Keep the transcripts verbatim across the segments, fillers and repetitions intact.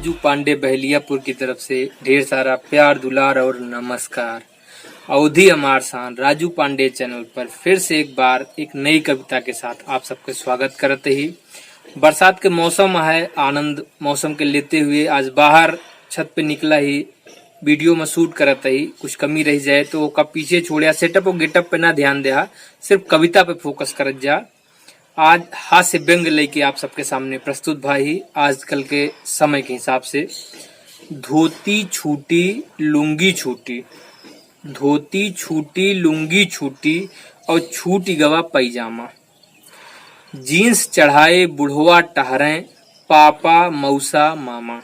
राजू पांडे बहलियापुर की तरफ से ढेर सारा प्यार, दुलार और नमस्कार। अवधी हमार शान राजू पांडे चैनल पर फिर से एक बार एक नई कविता के साथ आप सबके स्वागत करत ही। बरसात के मौसम है, आनंद मौसम के लेते हुए आज बाहर छत पे निकला ही, वीडियो में शूट करत ही। कुछ कमी रह जाए तो ओका पीछे छोड़े, सेटअप और गेटअप पे ना ध्यान दे, सिर्फ कविता पे फोकस करत जा। आज हास्य व्यंग लेके आप सबके सामने प्रस्तुत भा ही आजकल के समय के हिसाब से। धोती छूटी, लुंगी छूटी, धोती छूटी, लुंगी छूटी और छूट गवा पैजामा। जींस चढ़ाए बुढ़वा टहरें, पापा, मौसा, मामा।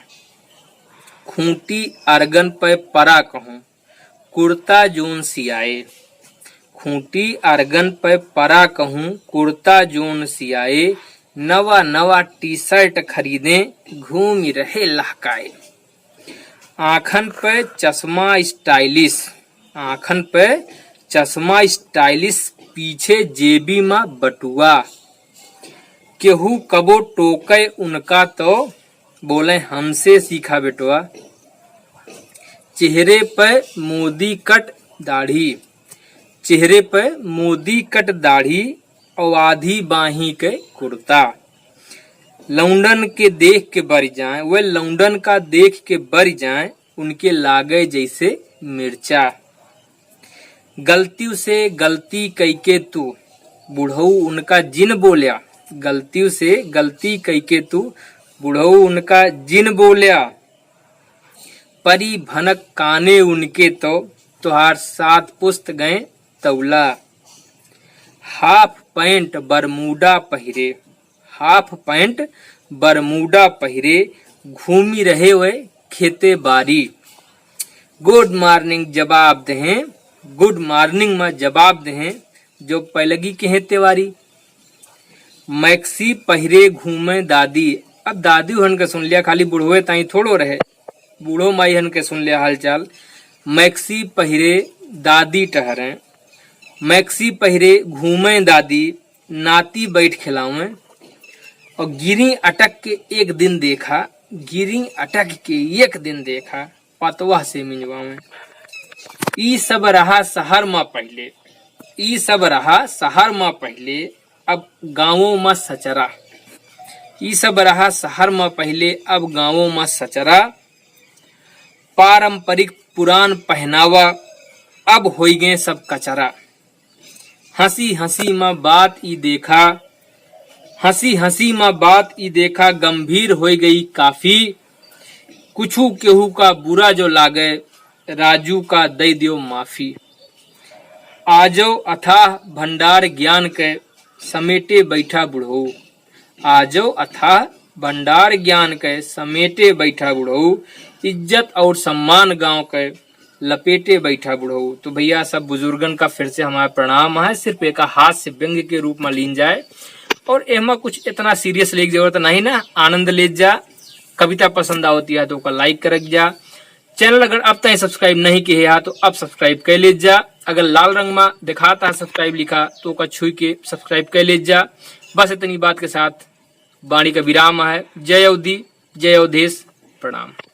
खूंटी अरगन पे परा कहूँ, कुर्ता जोन सियाए। खूंटी अरगन पे परा कहूँ, कुर्ता जोन सियाए। नवा नवा टी शर्ट खरीदें, घूमी रहे लहकाए। आँखन पे चश्मा स्टाइलिश, आँखन पे चश्मा स्टाइलिश, पीछे जेबी मा बटुआ। केहू कबो टोके उनका तो बोले, "हमसे सीखा बेटवा।" चेहरे पे मोदी कट दाढ़ी, चेहरे पे मोदी कट दाढ़ी और आधी बाही के कुर्ता। लौंडन के देख के बर जाए, वे लौंडन का देख के बर जाए, उनके लागे जैसे मिर्चा। गलती से गलती कइके तू बुढ़ऊ उनका जिन बोल्या, गलती से गलती कइके तू बुढ़ऊ उनका जिन बोल्या। परी भनक काने उनके तो तोहार सात पुस्त गए तौला। हाफ पैंट बरमूडा पहिरे, हाफ पैंट बरमूडा पहिरे, घूमी रहे वे खेते बारी। गुड मॉर्निंग जवाब देहें, गुड मॉर्निंग मा जवाब देहें, जो पैलगी के हैं तेवारी। मैक्सी पहिरे घूमे दादी। अब दादी हन के सुन लिया, खाली बुढ़वे ताई थोड़ो रहे, बूढ़ो माई हन के सुन लिया हालचाल। मैक्सी पहिरे दादी टहरें, मैक्सी पहिरे घूमे दादी, नाती बैठ खिलावें। और गिरी अटक के एक दिन देखा, गिरी अटक के एक दिन देखा, पतवा से मिंजवावें। ई सब रहा शहर मा पहिले, ई सब रहा शहर मा पहिले, अब गाँवों मा सचरा। ई सब रहा शहर मा पहिले, अब गाँवों मा सचरा। पारंपरिक पुरान पहनावा, अब होई गए सब कचरा। हँसी हँसी मा बात ई देखा, हँसी हँसी मा बात ई देखा, गंभीर होई गई काफी। कुछु केहू का बुरा जो लागे, राजू का दे दियो माफी। आजो अथाह भंडार ज्ञान के, समेटे बैठा बुढ़ऊ। आजो अथाह भंडार ज्ञान के, समेटे बैठा बुढ़ऊ। इज्जत और सम्मान गाँव के, लपेटे बैठा बुढ़ऊ। तो भैया, सब बुजुर्गन का फिर से हमारा प्रणाम है। सिर्फ एक हास्य व्यंग के रूप में लीन जाए और एमा कुछ इतना सीरियस लेके जरूरत नहीं ना, आनंद ले जा। कविता पसंद आवती है तो ओका लाइक करक जा। चैनल अगर अब तक सब्सक्राइब नहीं किए है तो अब सब्सक्राइब कर ले जा। अगर लाल रंग में दिखाता है सब्सक्राइब लिखा तो ओका छुई के सब्सक्राइब कर ले जा। बस इतनी बात के साथ वाणी का विराम है। जय अवधी, जय अवधेश, प्रणाम।